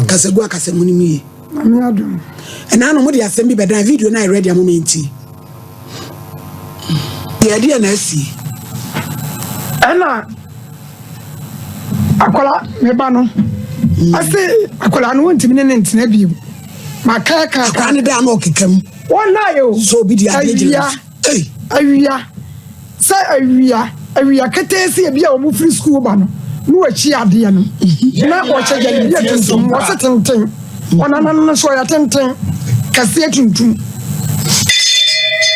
Kasa gu akasa mu no mu yie. Ɛna no mode asɛm bi bɛdan video no a ɛrɛde ama me nti. Yɛde na asi. Ɛna akwadaa me ba no ɔse akwadaa no wɔntumi ne ne ntena bio. Maka ka. Akwadaa no da na ɔkeka mu. Wɔn na yɛ o. So obi di adeɛ gyina. Awia. Sɛ awia, awia ketee sɛ ebi a wɔn firi sukuu ba no, na wɔakyi adeɛ no, na wɔhyɛ gyalebia tuntum, wɔse tenten, ɔnana no nso ɔyɛ tenten, kɛseɛ tuntum,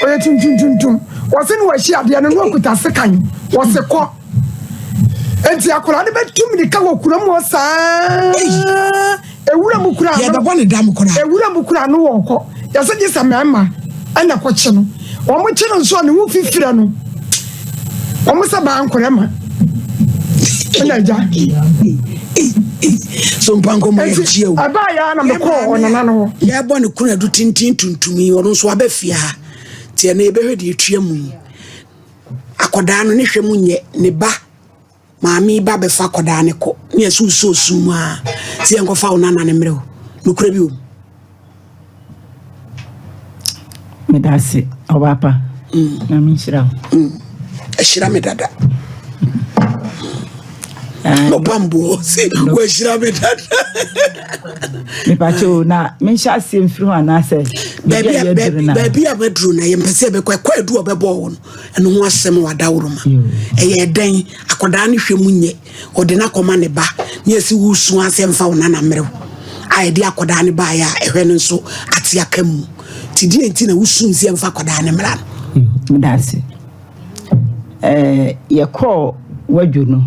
ɔyɛ tuntum tuntum, wɔse na wɔakyi adeɛ no, na wɔkuta sekan, wɔse kɔ. Enti akwadaa no bɛtu mirika wɔ kurom hɔ saa. Ewura mu koraa no. Yɛbɛbɔ ne dam koraa. Ewura mu koraa no wɔkɔ. Yɛsɛ gye sɛ mmarima ɛna kɔkye no. Wɔn kye no nso a ne ho fifirɛ no. Wɔn sɛ baa nkorɛ ma. Ɛna agya. So mpankɔ mu yɛ kyia o. Ɛbaa yɛ na mekɔɔ ɔnana no hɔ. Yɛbɔ ne kunu adu tenten tuntum yi ɔno nso abɛ fie ha. Tiɛ na yɛbɛhwɛ deɛ etua mu yi. Akɔdaa no ne hwɛ mu nyɛ ne ba. Maame yi ba bɛfa akɔdaa no kɔ ne ɛso nsuo osu mu a sɛ yɛnkɔfa wo nana no mmerɛ o. Nokorɛ bi wɔ mu. Meda ase ɔbaa pa. Na menhyira wo. Ahyira me dada. Ɔbamboɔ sɛ wahyira me dada. Mepakyɛ o na menhyɛ aseɛ mfiri ho anaasɛ baabi a yɛaduru na. Baabi a maduru na yɛmpɛ sɛ yɛbɛkɔ ɛkɔ adu a ɔbɛbɔɔ wo no. Ɛno ho asɛm wɔ adaworoma. Ɛyɛ dɛn? Akwadaa no hwɛ mu nyɛ. Ɔde no akɔma ne ba. Ne yɛsi wosu asɛ mfa wo nana mmerɛw. A yɛde akwadaa no baeɛ a ɛhwɛ no nso ate aka mu. Nti deɛ nti na wosu nsi mfa akwadaa no mmra no? Meda ase. Ɛɛ yɛkɔɔ wadwo no.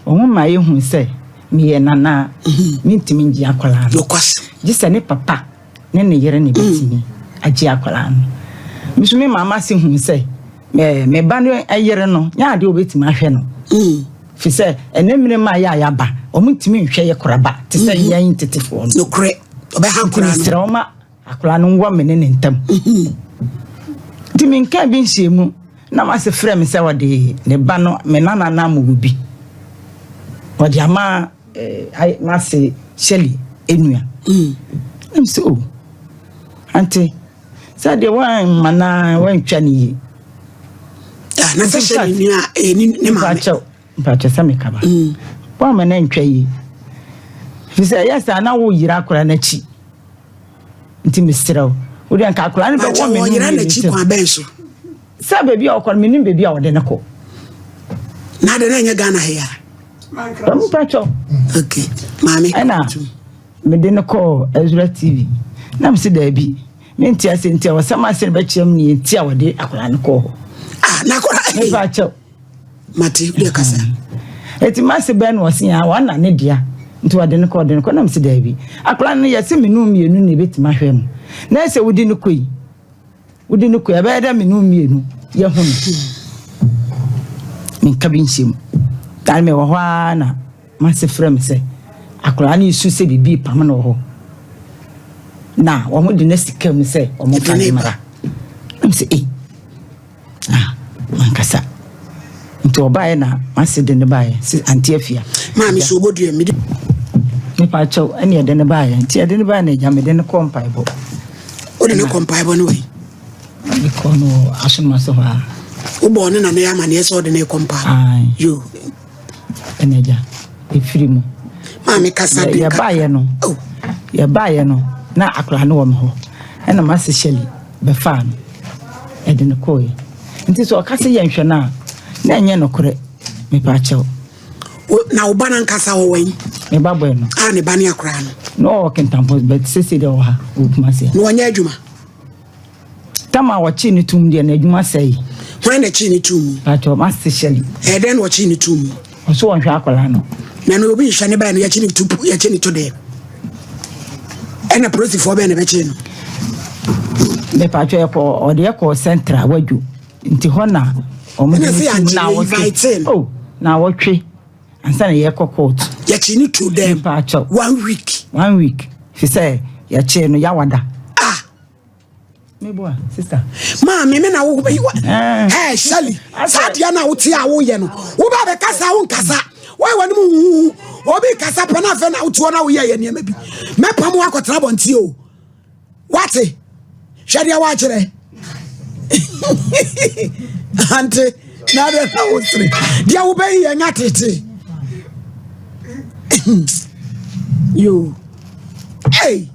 Wɔn ma yɛhu sɛ meyɛ nana a mentumi ngye akwadaa no. Gye sɛ ne papa ne ne yere na ebetumi agye akwadaa no. Me nso me maame ase hu sɛ me ba no yere no nyɛ adeɛ obetumi ahwɛ no. Fi sɛ ɛnɛ mmerɛ mu a yɛ a yɛaba wɔn ntumi nhwɛ yɛ koraba te sɛ mm-hmm. yɛn tetefoɔ no. Nokorɛ ɔbɛha akwadaa no. Nti mesrɛ wɔn ma akwadaa no nwɔ me ne ne ntam. Mm-hmm. Nti menka bi nhyɛ mu na mase frɛ me sɛ wɔde ne ba no me nana no ama obi. Wɔde ama eh, m'ase Shirley enua. Mm. Na me sɛ, oh, ante, sɛ deɛ wɔamma na wɔantwa ne yie. Ah, na sɛ Shirley nua eh, ne ne maame. Mpakyɛw, mpakyɛw sɛ meka ba. Mm. Wɔamma na antwa yie. Fi sɛ ɛyɛ saa na woyera akora n'akyi. Nti mesrɛ wo, wodeɛ nka akora no bɛwɔ me no wɔyera n'akyi kwan bɛn so? Sɛ baabi a ɔkɔ no, menim baabi a wɔde no kɔ. Na ade na ɛnyɛ Ghana ha yi a. Mpakyɛw. Okay, maame. Ɛna mede no kɔɔ Ezra TV. Na mese daabi, mente ase nti a wɔsɛm ase no bɛkyerɛ m neɛ nti a wɔde akwadaa no kɔɔ hɔ. Ah, na akwadaa. Mepakyɛw. Mate, deɛ kasa. Eti mase bɛn na ɔse a wɔn ne dea nti wɔde no kɔ wɔde no kɔ na mese daabi. Akwadaa no yɛse me ne mmienu na ebetumi ahwɛ no. Na ɛsɛ wode no kɔ yi. Wode no kɔ ɛbɛyɛ dɛ me ne wo mmienu yɛho no. Menka bi nhyɛ mu. Na mewɔ hɔ ara na m'ase frɛ me sɛ akwadaa no resu sɛ biribi repam no wɔ hɔ. Na wɔn de no asi kaa mu sɛ wɔn mfa no mmra. Na me sɛ ei, ah, mankasa. Nti ɔbaeɛ na m'ase de no baeɛ sɛ ante afia. Maame so ɔbɔdua mi de. Mepa kyɛw ɛne ɛde no baeɛ nti ɛde no baeɛ na agya mede no kɔɔ mpaebɔ. Wode no kɔ mpaebɔ no wɛn? Mede kɔɔ no wɔ asomase hɔ a. Wobɔɔ ne nana yɛ amaneɛ sɛ ɔde no rekɔ mpaebɔ? Yo. Ɛna agya ɛfiri mu. Maame kasa de yɛbaeɛ no. Oh. Yɛbaeɛ no na akwadaa no wɔ me hɔ ɛna m'ase Shirley bɛfaa no ɛde no kɔɔɛ. Nti sɛ ɔka sɛ yɛnhwɛ no a na ɛnyɛ nokorɛ mepaakyɛw. Na wo ba no ankasa wɔ wɛn? Me ba bɔɛ no. A ne ba ne akwadaa no. Na ɔwɔ Kintampo but sese deɛ ɔwɔ ha wɔ Kumasi. Na ɔnyɛ adwuma. Tam a wɔkyee ne tum deɛ n'adwuma sɛe. Hwan na kyee ne tum mu? Paatwa m'ase Shirley. Ɛyɛ dɛn na wɔkyee ne tum mu? Ɔso wɔnhwɛ akwadaa no. Na no obi nhwɛ ne ba no yɛkye ne to yɛkye ne to dɛ. Ɛna polisifoɔ bɛn na ɛbɛkyee no? Mepatwa yɛkɔ ɔde yɛkɔ central wadwo nti hɔ na wɔn de ne tum na awɔtwe oh na awɔtwe ansa na yɛkɔ court. Yɛkye ne to dɛm. Mepatwa one week. One week fi sɛ yɛkye no yawada. Ah. Meboa sister. Maame me na wo eh. Eh Shelly saa deɛ na wote a woyɛ no wo ba bɛkasa wo nkasa. Wɔyɛ w'anim huhuhu. Obi kasa pɛ na afei na wotoɔ na woyɛ yɛ nneɛma bi. Mɛpam wo akɔtena abɔnten o. Wate? Hwɛ deɛ woakyerɛ. Ante, na adɛ na wosere. Deɛ wobɛyi yɛ nya tete. Yo. Hey.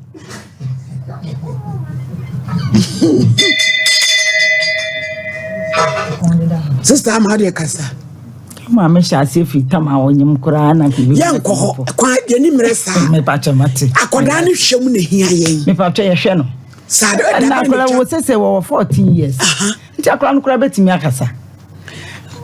Sister ama adeɛ kasa. Maame hyɛ aseɛ firi tam a ɔnyem koraa na nka ebi. Yɛnkɔ hɔ kwan yɛni mmerɛ saa. Mepakyɛ mate. Akwadaa no hwɛ mu na ehia yɛn. Mepakyɛ yɛhwɛ no. Saa de ɛda bɛn na akwadaa wɔ sese wɔwɔ 14 years. Nti akwadaa no koraa bɛtumi akasa.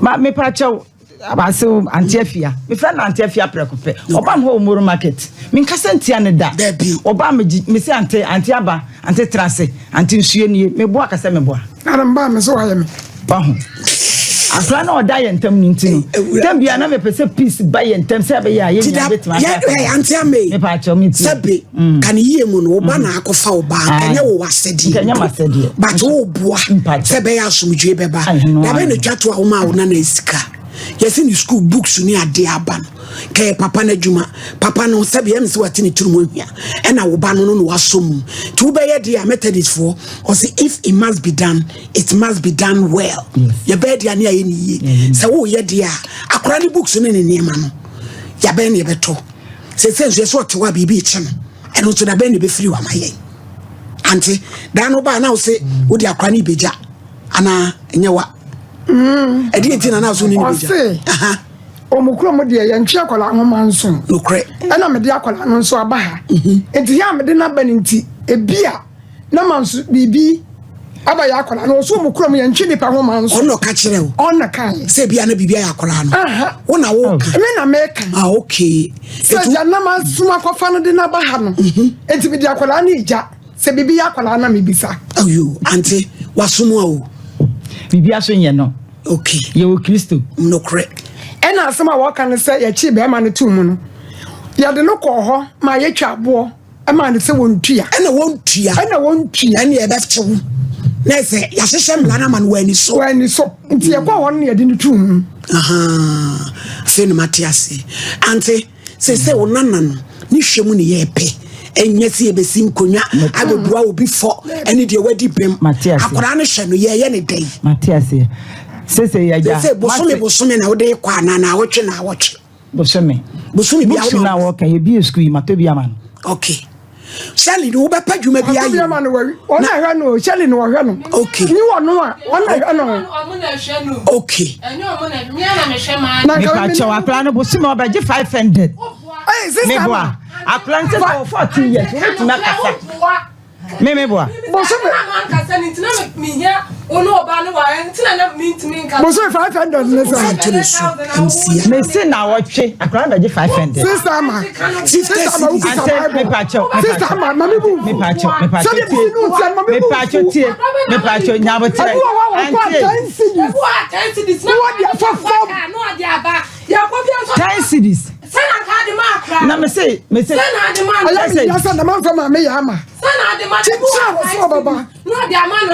Ma mepakyɛ Abasew Auntie Afia. Mefrɛ no Auntie Afia prɛko pɛ. Ɔba me hɔ wɔ Moro market. Menkasa ntia no da. Ɔba megye mese Auntie Auntie aba Auntie tena ase Auntie nsuo nie. Meboa ka sɛ meboa. Ara mbaa me so wayɛ me. Waho. Akora na ɔda yɛn ntam no nti no. Tam biara na mepɛ sɛ peace ba yɛn ntam sɛ ɛbɛyɛ a yɛn nyinaa bɛtumi aka asɛm. Auntie Ame. Mepa akyɛw me tie. Sɛbe ka ne yie mu no wo ba na akɔfa wo ba nkɛnyɛ wo wasɛdeɛ. Nkɛnyɛ masɛdeɛ. But wo boa sɛ ɛbɛyɛ asomdwoe bɛba. Dabɛn na twa to a womaa wo nana sika? Yɛse ne school books ne adeɛ aba no, kɛyɛ papa no adwuma. Papa no, sɛbi ɛm sɛ wate ne tirim ahia, ɛna wo ba no no na wasɔ mu. Nti wobɛyɛ deɛ a Methodist foɔ, ɔse if it must be done, it must be done well. Yɛbɛyɛ deɛ a ne ayɛ ne yie. Sɛ woyɛ deɛ a, akora ne books ne ne nneɛma no, yɛabɛn ne yɛbɛtɔ. Sɛsɛ nso yɛsɛ ɔte hɔ a biribi rekye no, ɛno nso dabɛn ne ɛbɛfiri hɔ ama yɛn. Ante, daa no wobaa na wo se wode akora no bɛgya anaa ɛnyɛ wa? Mm. Ɛdeɛ nti na na so ne ne bɛgya? Ɔse, ɔmo kurom deɛ yɛntwe akwadaa nwoma nso. Nokorɛ. Ɛna mede akwadaa no nso aba ha. Mhm. Nti yɛ a mede no aba no nti, ebi a na ma nso biribi aba yɛ akwadaa no ɔso ɔmo kurom yɛntwe nipa nwoma nso. Ɔno ɔka kyerɛ wo. Ɔno ka yɛ. Sɛ ebi a na biribi ayɛ akwadaa no. Wo na wo ka. Me na meka. Ah okay. Sɛ gya na ma soma akɔfa no de no aba ha no. Mhm. Nti mede akwadaa no gya. Sɛ biribi yɛ akwadaa na mebisa. Ayo, ante, wasom a o. Biribi aso nyɛ no. Okay. Yɛwɔ Kristo. Nokorɛ. Ɛna asɛm a wɔka ne sɛ yɛkyee bɛrima no too mu no, yɛde no kɔɔ hɔ ma yɛtwa aboɔ maa no sɛ wɔntua. Ɛna wɔntua. Ɛna wɔntua. Ɛne ɛbɛkye wo. Na ɛsɛ yɛahyehyɛ mmara no ama no wɔani so. Wɔani so. Nti yɛkɔɔ hɔ no na yɛde no too mu. Afei na mate ase. Ante. Seesei wo nana no ne hwɛ mu ne yɛpɛ ɛnyɛ sɛ yɛbɛsi nkonnwa abɛbua obi fɔ ɛne deɛ wadi bem akwadaa no hwɛ no yɛyɛ ne dɛn mate aseɛ sese yɛgya sese bosome bosome na wode kɔ anaa na awɔtwe na awɔtwe bosome bosome bi awɔ na wɔka yɛbie sukuu yi matɔ bi ama no okay Shirley no wobɛpɛ adwuma bi ayɛ. Ɔno no wɔn na ɛhwɛ no Shirley no wɔhwɛ no. Okay. Ni wɔn no a wɔn na ɛhwɛ no. Okay. Nipa kyɛw akora no bosom ɔbɛgye 500. Ɛy sista ma. Akora no sɛ sɛ wɔ 14 years wobɛtumi akasa. Me me boa. Bosome. Bosome 500 ne sɛ. Me se na wɔtwe akora no bɛgye 500. Sista ma. Sista ma wukuta Bible. Sista ma ma mi bu nfu. Sɛdeɛ mi si nu tia ma mi bu nfu. Mepatwo tie. Mepatwo nyabotrɛ. Ebi wɔ hɔ a wɔkɔ a 10 cedis. Na wɔde afa fam. 10 cedis. Na me se me se. Ɛyɛ mi yasa na ma nfa maame yɛ ama. Kyekyere a wɔsɛ ɔbɛba.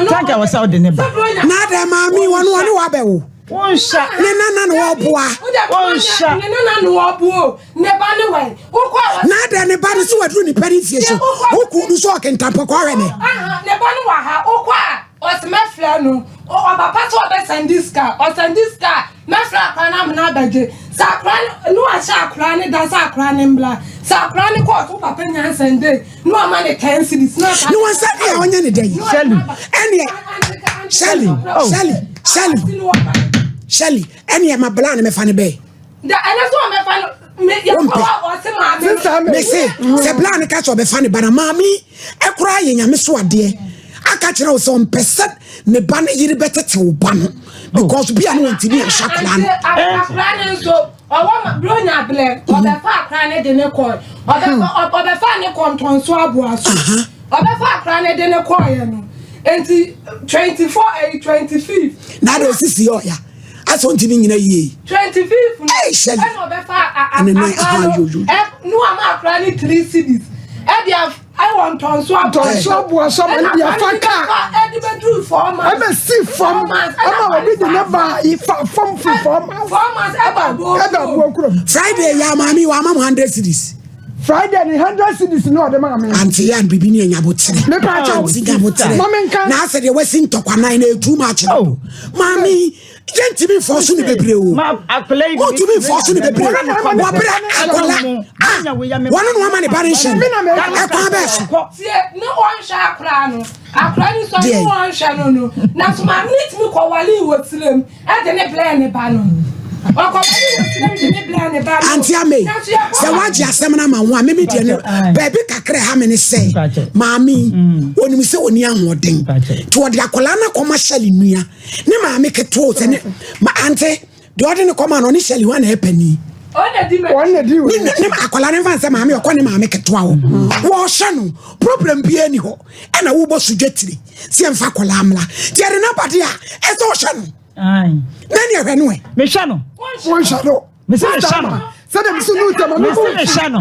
Tanka wɔ sɛ ɔde ne ba. Na ada maame wɔn wɔne wabɛwo. Wonhyɛ. Ne nana na wɔboa. Wonhyɛ. Ne nana na wɔboa. Ne ba ne wɛn. Na ada ne ba no so waduru ne pɛne fie so. Woku no so ɔkentampɔ kɔhwɛ ne. Ne ba no wɔ ha. Wokɔ a ɔsɛ mɛfrɛ no. Ɔba pa sɛ ɔbɛsɛnde sika. Ɔsɛnde sika a mɛfrɛ akora no amena abɛgye. Sɛ akora no ne wahyɛ akora no da sɛ akora no mbra. Sɛ akora no kɔɔ so papa nyansɛnde ne wama ne 10 cedis. Ne wansa deɛ ɔnyɛ ne dɛn. Shelly. Ɛneɛ Shelly Shelly Shelly Shelly ɛneɛ ma bla ne mɛfa ne bɛɛ. Da ɛnɛ sɛ ɔmɛfa no me yɛ Wompɛ. kɔ ɔse maame no. Mese sɛ bla ne ka sɛ ɔbɛfa ne ba na maame ɛkoraa yɛ nyame so adeɛ aka kyerɛ wo sɛ ɔmpɛ sɛ ne ba ne yere bɛtete wo ba no because bia ne wɔntumi anhyɛ akwadaa no. Akwadaa no nso ɔwɔ ma bronya blɛ ɔbɛfa akwadaa no de ne kɔɛ ɔbɛfa ɔbɛfa ne kɔntɔnso aboa so ɔbɛfa akwadaa no de ne kɔɛ no nti 24 ɛyi 25. Na de osisi yɛ ɔya. Asɛ ɔntumi nyina yie. 25 no Hey, Shelly. ɛna ɔbɛfa Ɛne nan, akwadaa aha, no yo, yo. ɛ ne wama akwadaa no 3 cedis ɛde af. Ɛwɔ ntɔnso aboa Ntɔnso aboa so ama ne deɛ afa kaa. Ɛde bɛduru 4 months. Ɛbɛsi fam ama obi de ne ba yi fa fam firi 4 months. 4 months ɛba aboɔ. Ɛba aboɔ kurom. Friday yɛ maame wa ama mo 100 cedis. Friday ni 100 cedis ní ɔde maa mi. Auntie yan bibi ni enyabotere. Mepa kyɛw. Auntie nyabotere. Mame nka. Na asɛ deɛ wasi ntɔkwa nan na etu mu akyi. Oh. Maame yɛntumi nfɔ so ne bebree o. Ma akwadaa yi. Wotumi nfɔ so ne bebree. Wɔn na ama ne Wɔbrɛ ba ne nhyɛ akwadaa. no. Ah, wɔn na wɔama ne ba ne nhyɛ no. Me na me- Ɛkwan bɛɛ so. Tie ne wɔnhwɛ akwadaa no, akwadaa no sɔ ne Deɛ. wɔnhwɛ no, na so maame ne tumi kɔ wale wɔ tirim ɛde ne blɛ ne ba no, ɔkɔ wale wɔ tirim de ne blɛ ne ba no. Auntie Ame, Nanso yɛkɔ sɛ woagye asɛm no ama wo a, meme deɛ no, baabi kakra ɛha me ne sɛ, Mpakyɛ. maame onim sɛ ɔni ahoɔden. Mpakyɛ. Nti ɔde akwadaa no akɔma Shirley nua, ne maame ketewa o, sɛ ne, ma auntie, deɛ ɔde ne kɔma no, ɔne Shirley hɔ na ɛpɛ ni. Ɔna di mɛ. Wɔn na di Ne ne akwadaa no mfa nsɛ maame ɔkɔ ne maame ketewa hɔ. Wɔɔhyɛ no, problem biara ni hɔ. Ɛna wobɔ so dwa tiri, sɛ yɛmfa akwadaa mmra. Nti ɛde n'aba de a, ɛsɛ ɔhyɛ no. Ayi. Na ne ɛhwɛ no ɛ. Mehwɛ no. Wɔn hyɛ no. Mese mehwɛ no. Sɛdeɛ mi si nu tɛm mi Mese bu. mehwɛ no.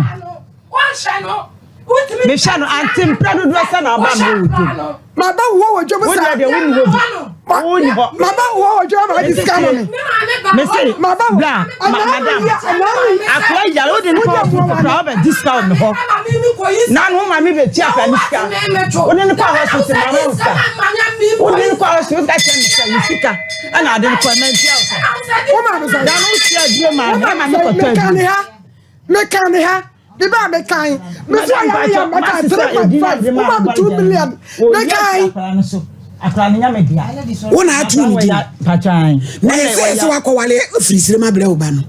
Wɔnhwɛ no. Wotumi. Mehwɛ no auntie mpɛ dodoɔ sɛ na aba mi wɔ dwom. Ma ba wo wɔ dwom Wo sa. deɛ deɛ wonni hɔ bi. Wonni hɔ. Ma ba wo wɔ dwom ma di sika ma mi. Ne maame ba Mese hɔ. Ma ba wo. bra ma madam. Akwadaa yare wode ne kɔ hospital koraa wobɛ di sika wɔ me hɔ. Na no maame bɛ tua akwadaa ne sika. Wode ne kɔ hospital maame wo sika. Wode ne kɔ hospital woka kyerɛ me sɛ wo sika ɛna ade ne kɔ ɛma ntua wo sika. Wo maame sɛ. Da no wotua aduro maa me ɛma me kɔtɔ Meka ne aduro. ha. Meka ne ha. Mi ba mi kan. Mi so ayɛ yɛ mɛka 3.5. Wo ma mi 2 million. Mi kan. Akwadaa no nyame dea. Wo na ato ne din. Patwan. Na ɛsɛ sɛ wakɔwale firi sire ma brɛ wo ba no.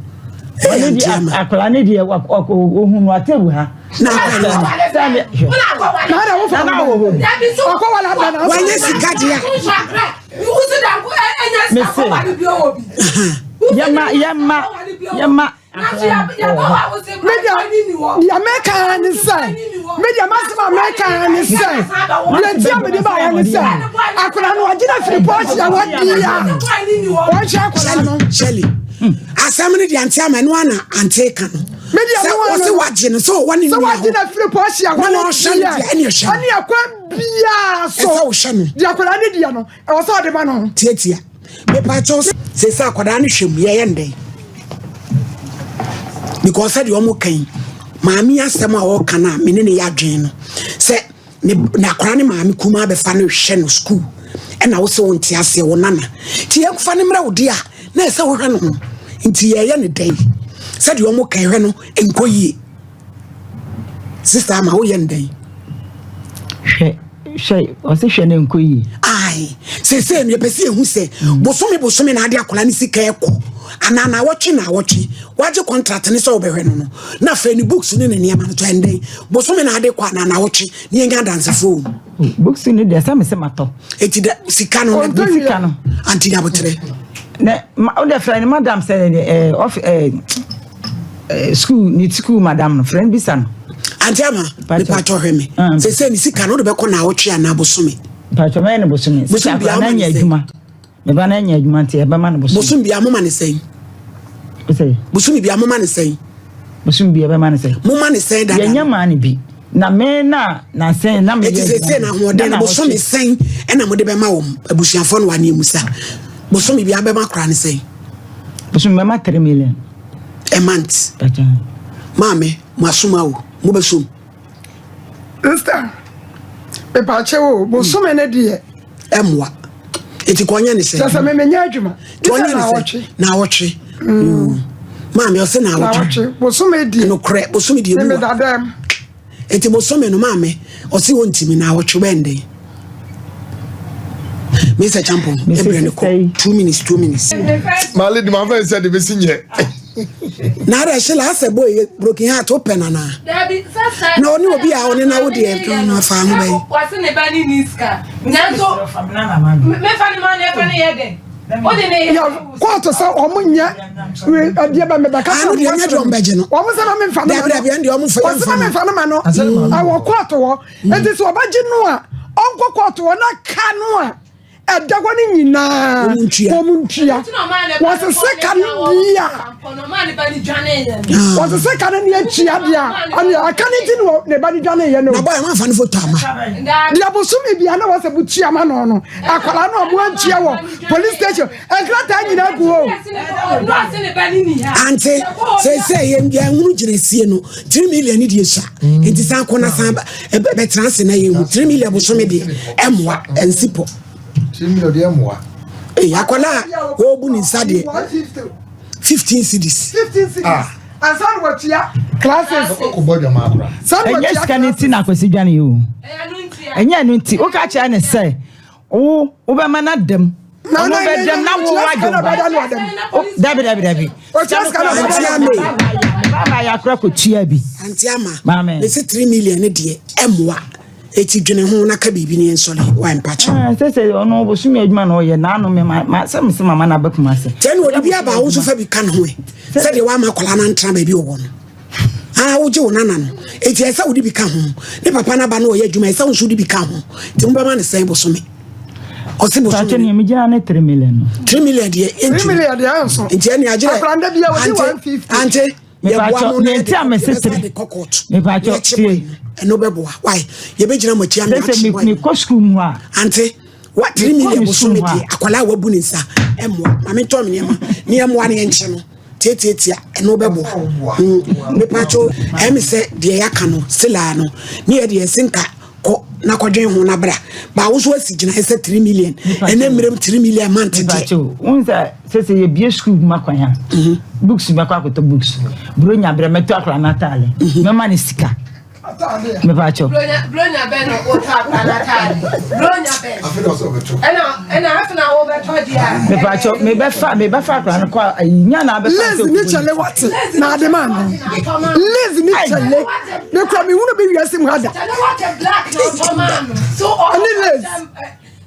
Ɛyɛ Ɔno auntie deɛ ama. akwadaa no deɛ ohun no atebu ha. Na akwadaa no. Sani hwɛ. Na ada wo fa Nana wɔ hɔ. Ɔkɔ wala abɛ na. Wanyɛ sika deɛ a. Mese. Yɛma yɛma yɛma akwadaa no wɔ hɔ. Media deɛ mɛka ne sɛ media masɛm a mɛka ne sɛ deɛ nti a mede baayɛ ne sɛ akwadaa no wagyina firi pɔɔkye a wadi a wɔnhwɛ akwadaa no. Shirley. Asɛm no deɛ auntie ama ɛno ana auntie ka no. Media Sɛ no wa wɔse no. wagye no sɛ ɔwɔ ne Sɛ nua wagyina hɔ. firi pɔɔkye a Na wɔhyɛ no deɛ, ɛne ɛhyɛ no. ɛne ɛkwan biaa so Ɛsɛ wohyɛ no. deɛ akwadaa no deɛ no ɛwɔ sɛ ɔde ma no. Tietia. Mepakyɛw sɛ sɛ akwadaa no hwɛ mu yɛyɛ ndɛn. Because sɛdeɛ ɔmo ka yi, maame asɛm a ɔka no a me ne ne yɛ adwene no sɛ ne na akwadaa ne maame kumaa bɛfa no hwɛ no school ɛna wo sɛ wo nte aseɛ wo nana nti yɛmfa no mmerɛ wo de a na ɛsɛ wohwɛ no ho nti yɛyɛ ne dɛn sɛdeɛ ɔmo ka hwɛ no nkɔ yie. Sister ama woyɛ no dɛn? Hwɛ hwɛ ɔsi hwɛ ne nkɔ yie. Ae, seesei no yɛpɛ sɛ yɛhu sɛ bosome bosome na ade akwadaa no sika ɛkɔ anaa naawɔtwe naawɔtwe wagye contract ne sɛ wobɛhwɛ no no na afei ne books ne ne nneɛma no tɔ ɛndɛn bosome na ade kɔ anaa naawɔtwe ne yɛnya adansefoɔ wɔ mu. Books no deɛ sɛ me sɛ matɔ. Eti da sika no Ɔntɔ Ne sika no. Auntie Nyabotere. Na ma o de frɛ ne madam sɛ ɛɛ ɔf ɛɛ ɛɛ school ne school madam no frɛ no bisa no. Auntie ama Pakyɛ. mepatɔ hwɛ me. Mm. Seesei ne sika no wode bɛkɔ naawɔtwe anaa bosome. Mpatwɔ mɛyɛ ne bosome. Bosome Sika biara akwadaa no woma ne anya sɛn? adwuma. Me ba no anya adwuma nti ɛbɛma no bosome. Bosome biara moma ne sɛn? Sɛ Bosome biara moma ne sɛn? bosome biara bɛma no sɛ. Moma ne sɛn dada? Yɛnyɛ maa no bi. Na me na na sɛn na meyɛ Eti seesei na ahoɔden no bosome sɛn ɛna mode bɛma wɔn abusuafoɔ no wɔ aneɛ mu sa? Bosome biara bɛma koraa ne sɛn? Bosome bɛma 3 million. A month. Mpatwɔ. Maame, mo asoma o, mo bɛsom. Sister mepaakyɛ wo bosome ne deɛ. Ɛmmoa. Eti kɔ ɔnyɛ ne sɛn? Kyɛ sɛ memenyɛ adwuma. Nti ɔnyɛ Sɛ ne sɛn? naawɔtwe. Naawɔtwe. Maame ɔsɛ naawɔtwe. Naawɔtwe bosome deɛ. Nokorɛ bosome deɛ Me mu wa. meda dɛm. Eti bosome no maame ɔsi wɔntimi naawɔtwe bɛn den. Mr. Champon, Mrs. ebrɛ ne kɔ 2 minutes 2 minutes. My lady, my friend said the best in here. Na ada ɛhyɛ asɛ boy broken heart wopɛ nana. Na ɔne obi a ɔne na wo deɛ no afa ho bɛyi. Wase ne ba ne ni sika. Nanso mefa ne ma na ɛfa ne yɛ dɛ. Wode ne yɛ. Yɛ kóòtù sɛ ɔmo nyɛ ɛdeɛ bɛ mɛbɛ kasa. Ano deɛ nyɛ deɛ ɔmo bɛgye no. Ɔmo sɛ na mi nfa ne ma no. Dabi dabi ɛn deɛ ɔmo fa Ɔsɛ na mi yɛn nfa ne ma no. Ɛwɔ kóòtù hɔ. Eti sɛ ɔbɛgye no a ɔnkɔ kóòtù hɔ na ka no a. ɛda hɔ no nyinaa wɔn ntua. Wɔsese ka no di a wɔsese ka no ne atua deɛ a ɛne aka no nti ne ba no dwane yɛ no. Na bɔyɛ wɔn afa no foto ama. Deɛ bosome bia na wɔsɛ butua ma no no akwadaa no ɔmo antua wɔ police station nkrataa nyinaa gu hɔ. Ante sɛsɛ yɛn yɛn hunu gyina sie no 3 million ne deɛ sua nti san kɔ na san bɛtena ase na yɛn hu 3 million bosome deɛ ɛmoa ɛnsi pɔ. 3 million deɛ ɛmoa. Ee akwadaa a wɔrebu ne nsa deɛ 15 cedis. 15 cedis. Ah. Ansa na watua classes. Ɛnyɛ sika ne ti na akwasi dwane yi o. Ɛnyɛ ɛno nti woka kyerɛ ne sɛ wo wobɛma no adam. Ɔno bɛdam na wo wagye wo ba. Dabi dabi dabi. Baba yɛ akora kɔtua bi. Auntie Ama, mese 3 million ne deɛ ɛmmoa. Eti dwene ho na ka biribi ne yɛnsɔre wa mpakyɛ. Ah, sɛ sɛ ɔno bosome adwuma na ɔyɛ na ano me ma sɛ mese mama no aba Kumase. Kyɛ na ɔde bi aba wo nso fa bi ka ne ho ɛ. Sɛdeɛ woama akwadaa no antena baabi ɔwɔ no. Ah, wogye wo nana no. Eti ɛsɛ wode bi ka ho. Ne papa no aba no ɔyɛ adwuma ɛsɛ wo nso wode bi ka ho. Nti mobɛma no sɛn bosome. Ɔse bosome. Pakyɛ nea megyina ne 3 million no. 3 million deɛ ɛntu. 3 million deɛ ɛnso. Nti ɛne agyerɛ. Akwadaa no da bi a wɔde 150. Ante. Yɛboa mo na yɛde kɔ court. Mepatwɔ tie. Ɛno bɛboa. Why? Yɛbɛgyina mo akyi ama akyi. Sɛ mekɔ sukuu mu a. Ante, wa 3 million bosome deɛ akwadaa a wabu ne nsa ɛmmoa. Maame ntɔ me nneɛma. Ne yɛmmoa ne yɛnkyɛ no. Tiatiatia ɛno bɛboa. Mepatwɔ ɛmi sɛ deɛ yɛaka no silaa no ne yɛ deɛ ɛse nka kɔ na kɔdwen ho na bra. Ba wo so asi gyinaeɛ sɛ 3 million. Ɛnɛ mmerɛm 3 million mante deɛ. Mepatwɔ, wohu sɛ sɛ sɛ yɛbie sukuu ma kwan a books mɛkɔ akɔtɔ books buronya berɛ mɛtɔ akora no ataale mɛma no sika mepatwɔ Bronya bɛ na wotɔ akora no ataale bronya bɛ ɛna ɛna afei na wobɛtɔ deɛ a mepatwɔ mebɛfa mebɛfa akora no kɔ ayi nya na abɛfa Liz ne kyɛle wate na ade ma no Liz ne kyɛle ne kura mi hunu bi wiase mu ha da kyɛle wate black na ɔtɔ maa no so Ɛne Liz.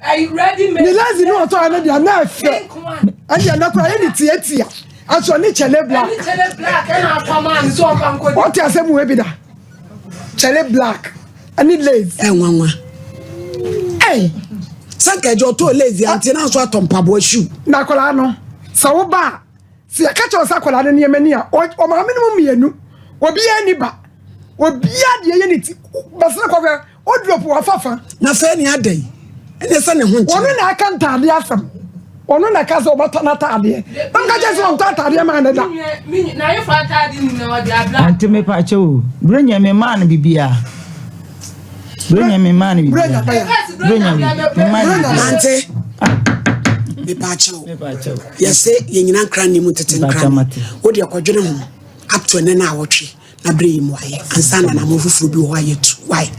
ɔtɔ ne Liz ne ɔtɔ ano deɛ na ɛfɛ ɛne ɛna kura yɛ ne tiatia aso ne kyɛle black wɔte asɛm wɔ bi da kyɛle black ɛne Liz Ɛnwanwa. Ɛy sɛ nka ɛgye ɔtɔɔ lazy ante na nso atɔ mpaboa shoe. Na akwadaa no sɛ wo ba a sɛ yɛka kyerɛ wo sɛ akwadaa no nneɛma ni a ɔmaame no mu mmienu obiara ni ba obiara deɛ yɛ ne ti bɛsene kɔhwɛ wardrobe wafa fa. Na afei ne adɛn ɛne sɛ ne ho nkyerɛ. Ɔno na aka ntaadeɛ asɛm ɔno na ɛka sɛ ɔbɛtɔ n'ataadeɛ na nka kyerɛ sɛ ɔntɔ ataadeɛ maa ne da. Ante me pa kyɛ o Bronya me maa no bibia Bronya me maa no bibia Bronya me maa no bibia Ante me pa kyɛ o yɛse yɛnyina nkra nni mu tete nkra wo deɛ kɔdwene ho up to ɛnɛ na awɔtwe na berɛ yi mu ayɛ ansa na namɔ foforɔ bi wɔ hɔ a yɛtu wae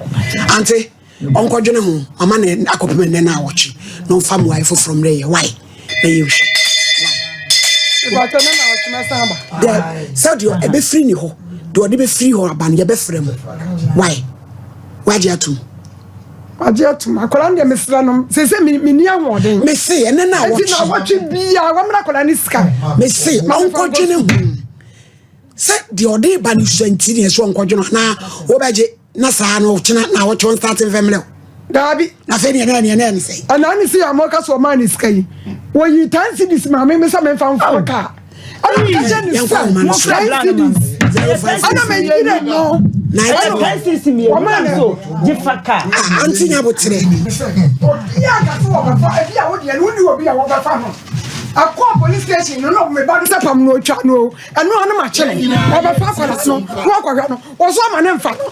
ante ɔnkɔdwene ho mama ne akɔpem ɛnɛ na awɔtwe na ɔmfa mmuaeɛ foforɔ mmerɛ yɛ wae na yɛnhwɛ sɛ deɛ ɛbɛfiri ne hɔ deɛ ɔde bɛfiri hɔ aba no yɛbɛfrɛ mu wae wagye atom wagye atom akwadaa no deɛ mesrɛ no sɛ sɛ menni ahoɔden mese ɛnɛ na awɔtwe nti na awɔtwe biaa wɔmmra akwadaa no sika mese ɔnkɔdwene ho sɛ deɛ ɔde ba no sua nti ne ɛsɛ ɔnkɔdwene anaa wobɛgye na saa no ɔkyena na awɔtwe ɔnstate mfɛmmerɛ wo daabi na afei neɛ na neɛ na ɛne sɛ ɛna ne sɛ yɛ ka sɛ ɔmaa ne sika yi wɔyi 10 cedis maa me sɛ memfa mfa kaa ɛna meka kyerɛ ne sɛ 10 cedis ɛna meyerɛ no ɔmaa ne gye fa kaa ante nya boterɛ obiaa ka sɛ wɔbɛfa ebi a wodeɛ no wonni obi a wɔbɛfa no ɛkɔɔ police station no na meba no sɛ pam no ɔtwa no ɛno ano makye no ɔbɛfa akwadaa no na wakɔhwɛ no wɔso ama ne mfa no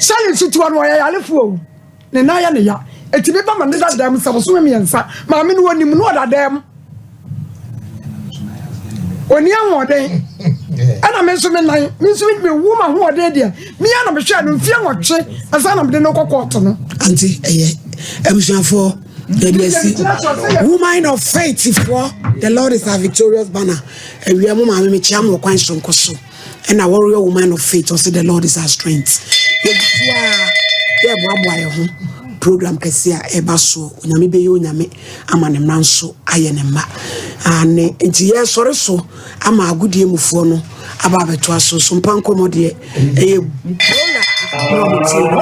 hyɛle nso toa no ɔyɛ yarefoɔ o ne nan yɛ ne ya ɛtumi ba ma ne da dɛm sɛ bosome mmiɛnsa maame no wɔnim no ɔda dɛm ɔni ahoɔden ɛna me nso me nan me nso me wu ma ahoɔden deɛ mea na mehwɛ no mfie nwɔtwe ansa na mede no kɔ kɔɔto no ante ɛyɛ abusuafoɔ yɛde asi woman of faith foɔ the lord is our victorious banner awia mo maame mekyia mo kwan soronko so ɛna warrior woman of faith ɔsɛ the lord is our strength yɛgu so a yɛboaboa yɛ ho program kɛse a ɛba soɔ onyame bɛyɛ onyame ama ne mma nso ayɛ ne mma ane nti yɛsɔre so ama agodie mufoɔ no aba abɛtoa so so mpa nkɔmmɔ deɛ ɛyɛ bola na ɔmo tie.